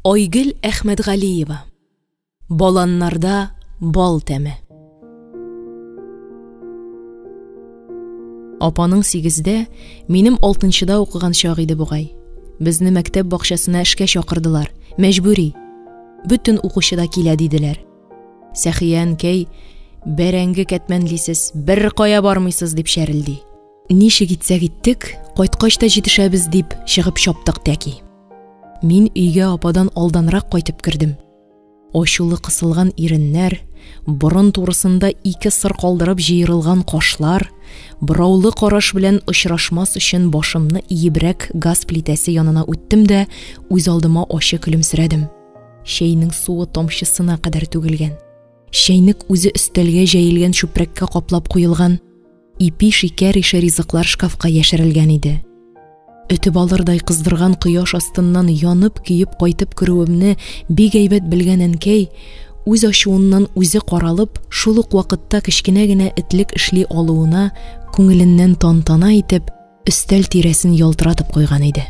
Айгөл Әхмәтгалиева. Баланнарда бал тәме. Апаның сигездә, минем алтынчыда укыган чак иде бугай. Безне мәктәп бакчасына эшкә чакырдылар. Мәҗбүри. Бөтен укучы да килә, диделәр. Сәхия әнкәй, бәрәңге кәтмәнлисез, беркая бармыйсыз, дип чәрелди. Ничек итсәк иттек, кайткач та җитешәбез, дип чыгып чаптык тәки. Мин өйгә ападан алданрак кайтып кердем. Ачулы кысылган иреннәр, борын турысында ике сыр калдырып җыерылган кашлар, бораулы караш белән очрашмас өчен башымны иебрәк газ плитәсе янына үттем дә үзалдыма ачы көлемсерәдем. Чәйнең суы тамчысына кадәр түгелгән. Чәйнек үзе өстәлгә җәелгән чүпрәккә каплап куелган. Ипи, шикәр ише ризыклар шкафка яшерелгән иде. Өтеп алырдай кыздырган кояш астыннан янып-көеп кайтып керүемне бик әйбәт белгән әнкәй, үз ачуыннан үзе каралып, шул ук вакытта кечкенә генә этлек эшли алуына күңеленнән тантана итеп, өстәл тирәсен ялтыратып куйган иде.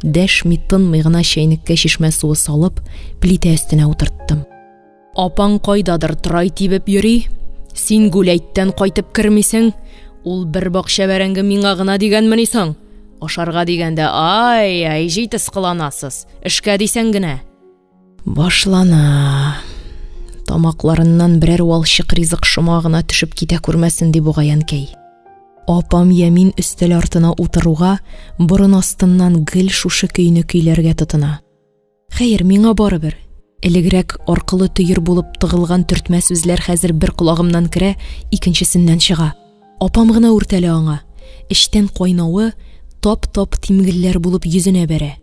Дәшми-тынмый гына чәйнеккә чишмә суы салып, плитә өстенә утырттым. Апаң кайдадыр трай тибеп йөри, син гүләйттән кайтып кермисең, ул бер бакча бәрәңге миңа гына дигәнмени соң? Ашарга дигәндә, ай-ай, җитез кыланасыз, эшкә дисәң генә. Башлана. Тамакларыннан берәр валчык ризык шома гына төшеп китә күрмәсен, ди бугай әнкәй. Апам я мин өстәл артына утыруга, борын астыннан гел шушы көйне көйләргә тотына. Хәер, миңа барыбер. Элегрәк аркылы төер булып тыгылган төртмә сүзләр хәзер бер колагымнан керә, икенчесеннән чыга. Апам гына үртәлә аңа. Эчтән кайнавы тап-тап тимгелләр булып йөзенә бәрә.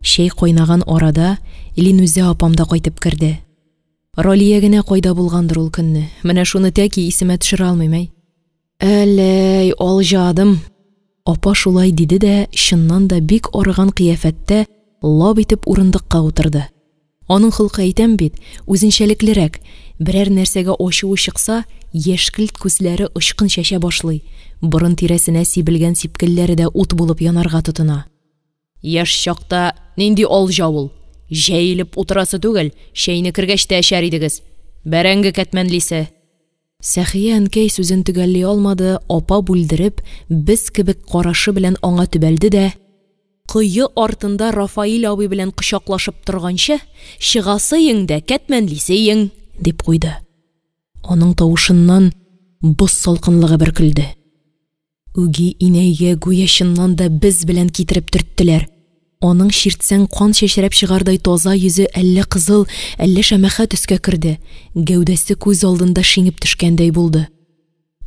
Чәй кайнаган арада Линүзә апам да кайтып керде. Ралия генә кайда булгандыр ул көнне. Менә шуны тәки исемә төшерә алмыйм, әй. Әләй, алҗадым. Апа шулай диде дә, чыннан да бик арыган кыяфәттә лап итеп урындыкка утырды. Аның холкы, әйтәм бит, үзенчәлеклерәк. Берәр нәрсәгә ачуы чыкса, яшькелт күзләре очкын чәчә башлый, борын тирәсенә сибелгән сипкелләре дә ут булып янарга тотына. Яшь чакта нинди алҗа ул? Җәелеп утырасы түгел, чәйне кергәч тә эчәр идегез. Бәрәңге кәтмәнлисе. Сәхия әнкәй сүзен төгәлли алмады, апа бүлдереп, без кебек карашы белән аңа төбәлде дә: Кое артында Рафаил абый белән кочаклашып торганчы, чыгасы ең дә кәтмәнлисе ең, дип куйды. Аның тавышыннан боз салкынлыгы бөркелде. Үги инәйгә гүя чыннан да без белән китереп төрттеләр. Аның чиртсәң кан чәчрәп чыгардай таза йөзе әллә кызыл, әллә шәмәхә төскә керде, гәүдәсе күз алдында шиңеп төшкәндәй булды.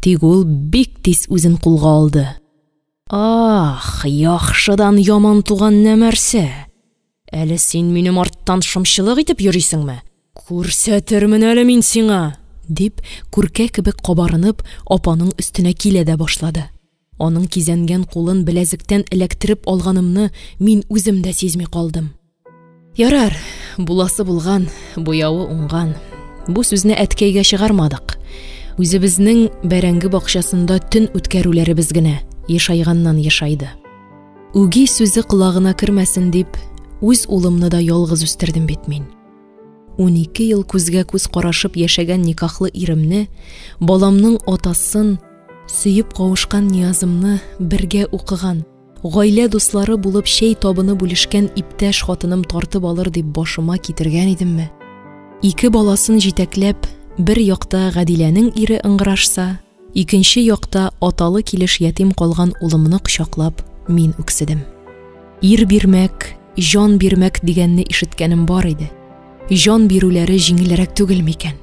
Тик ул бик тиз үзен кулга алды. Ах, яхшыдан яман туган нәмәрсә! Әле син минем арттан шымчылык итеп йөрисеңме? Күрсәтермен әле мин сиңа! дип, күркә кебек кабарынып, апаның өстенә килә дә башлады. Аның кизәнгән кулын беләзектән эләктереп алганымны мин үзем дә сизми калдым. Ярар, буласы булган, буявы уңган. Бу сүзне әткәйгә чыгармадык. Үзебезнең бәрәңге бакчасында төн үткәрүләребез генә ешайганнан ешайды. Үги сүзе колагына кермәсен дип, үз улымны да ялгыз үстердем бит мин. 12 ел күзгә күз карашып яшәгән никахлы иремне, баламның атасын, сөеп кавышкан Ниязымны бергә укыган, гаилә дуслары булып чәй табыны бүлешкән иптәш хатыным тартып алыр дип башыма китергән идемме? Ике баласын җитәкләп, бер якта Гадиләнең ире ыңгырашса, Икенче якта аталы килеш ятим калган улымны кочаклап, мин үкседем. Ир бирмәк, җан бирмәк дигәнне ишеткәнем бар иде. Җан бирүләре җиңелрәк түгел микән?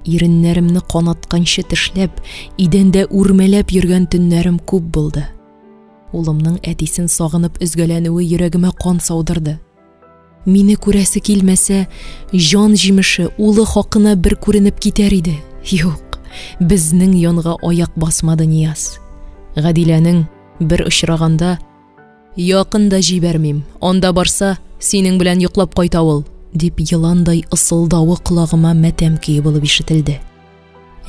Иреннәремне канатканчы тешләп, идәндә үрмәләп йөргән төннәрем күп булды. Улымның әтисен сагынып өзгәләнүе йөрәгемә кан саудырды. Мине күрәсе килмәсә, җан җимеше, улы хакына бер күренеп китәр иде. Юк, безнең янга аяк басмады Нияз. Гадиләнең бер очраганда «Якын да җибәрмим, анда барса, синең белән йоклап кайта ул», дип еландай ысылдавы колагыма матәм көе булып ишетелде.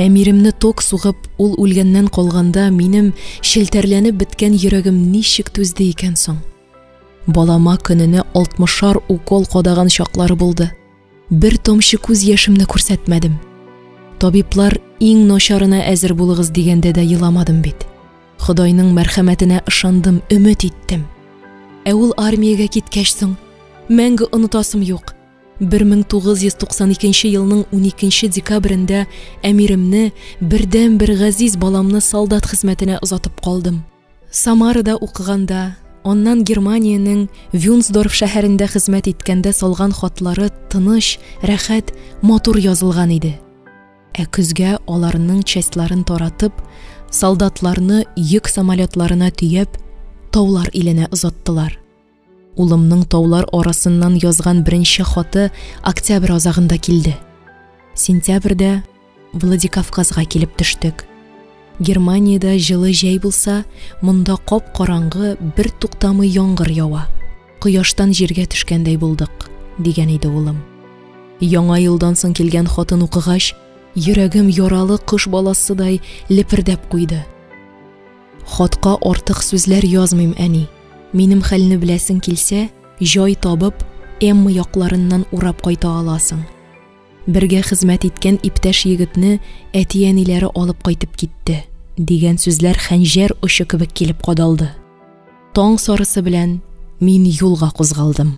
Әмиремне ток сугып, ул үлгәннән калганда минем челтәрләнеп беткән йөрәгем ничек түзде икән соң? Балама көненә алтмышар укол кадаган чаклары булды. Бер тамчы күз яшемне күрсәтмәдем. Табиблар иң начарына әзер булыгыз дигәндә дә еламадым бит. Ходайның мәрхәмәтенә ышандым, өмет иттем. Ә ул армиягә киткәч соң, мәңге онытасым юк. 1992 елның 12 декабрендә әмиремне, бердәнбер газиз баламны солдат хезмәтенә озатып калдым. Самарада укыганда, аннан Германиянең Вюнсдорф шәһәрендә хезмәт иткәндә салган хатлары тыныч, рәхәт, матур язылган иде. Ә көзгә аларның частьларын таратып, солдатларны йөк самолетларына төяп, таулар иленә озаттылар. Улымның таулар арасыннан язган беренче хаты октябрь азагында килде. Сентябрьдә Владикавказга килеп төштек. Германиядә җылы җәй булса, монда кап-караңгы, бер туктамый яңгыр ява. Кояштан җиргә төшкәндәй булдык, дигән иде улым. Яңа елдан соң килгән хатын укыгач, йөрәгем яралы кош баласыдай лепердәп куйды. Хатка артык сүзләр язмыйм, әни. Минем хәлне беләсең килсә, җай табып, Эмма якларыннан урап кайта аласың. Бергә хезмәт иткән иптәш егетне әти-әниләре алып кайтып китте, дигән сүзләр хәнҗәр очы кебек килеп кадалды. Таң сарысы белән мин юлга кузгалдым.